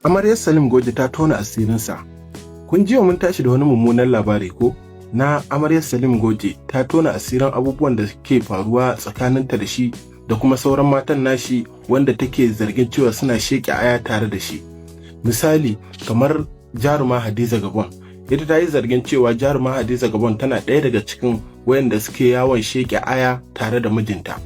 Amaryar Salim Goje ta tona asirinsa. Kun ji mun tashi da wani mummunan labari ko? Na amaryar Salim Goje ta tona asirin abubuwan da ke faruwa tsakaninta da shi da kuma sauran matan nashi wanda take zargin cewa suna sheƙe aya tare da shi. Misali, kamar jaruma Hadiza Gabon. Ita ta yi zargin cewa jaruma Hadiza Gabon tana ɗaya daga cikin wayanda suke yawon sheƙe aya tare da mijinta.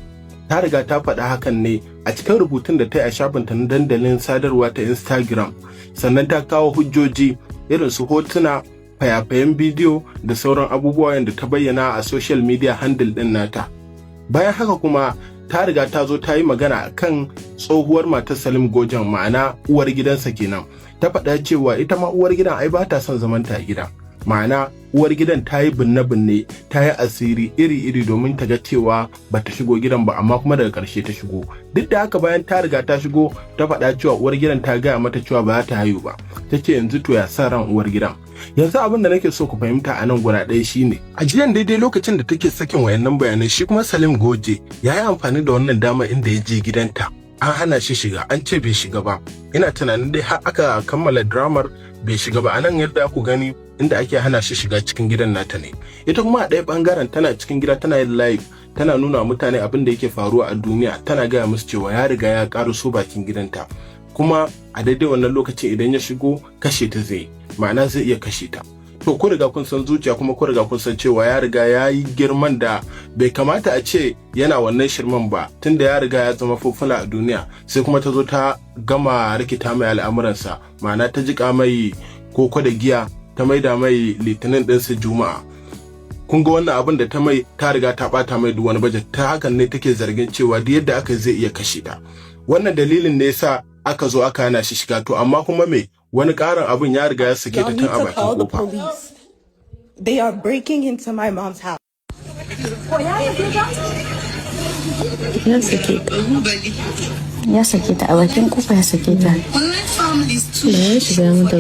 Ta riga ta faɗa hakan ne a cikin rubutun da ta yi a shafinta na dandalin sadarwa ta Instagram. Sannan ta kawo hujjoji irin su hotuna, fayafayen bidiyo da sauran abubuwa da ta bayyana a social media handle ɗin nata. Bayan haka kuma ta riga ta zo ta yi magana kan tsohuwar matar Salim Gojen, ma'ana uwar gidansa kenan. Ta faɗa cewa ita ma uwar gidan ai ba ta son zamanta a gida. Ma'ana, uwar gidan ta yi binne-binne, ta yi asiri iri-iri domin ta ga cewa ba ta shigo gidan ba, amma kuma daga ƙarshe ta shigo. Duk da haka, bayan ta riga ta shigo, ta faɗa cewa uwar gidan ta gaya mata cewa ba za ta haihu ba. Ta ce yanzu to ya sa ran uwar gidan. Yanzu abin da nake so ku fahimta a nan guda ɗaya shine, a jiyan daidai lokacin da take sakin wayannan bayanai, shi kuma Salim Goje ya yi amfani da wannan dama inda ya je gidanta. An hana shi shiga, an ce bai shiga ba. Ina tunanin dai har aka kammala dramar bai shiga ba. Anan yadda ku gani inda ake hana shi shiga cikin gidan nata ne. Ita kuma a ɗaya bangaren tana cikin gida tana yin live, tana nuna mutane abin da yake faruwa a duniya, tana gaya musu cewa ya riga ya ƙaraso bakin gidanta, kuma a daidai wannan lokacin idan ya shigo kashe ta zai, ma'ana zai iya kashe ta. To, ku riga kun san zuciya, kuma ku riga kun san cewa ya riga ya yi girman da bai kamata a ce yana wannan shirman ba, tunda ya riga ya zama fufuna a duniya. Sai kuma ta zo ta gama rikita mai al'amuransa, ma'ana ta jika mai koko da giya, ta maida mai Litinin ɗinsa Juma'a. Kun ga wannan abin da ta mai, ta riga ta bata mai duk wani budget. Ta hakan ne take zargin cewa duk yadda aka zai iya kashe ta. Wannan dalilin ne yasa aka zo aka hana shi shiga. To, amma kuma me wani ƙarin abin, ya riga ya sake ta Y'all tun need a to bakin call the kofa. police. They are breaking into my mom's house. Ya sake ta. Ya sake ta a bakin kofa, ya sake ta. Da ya shiga mata.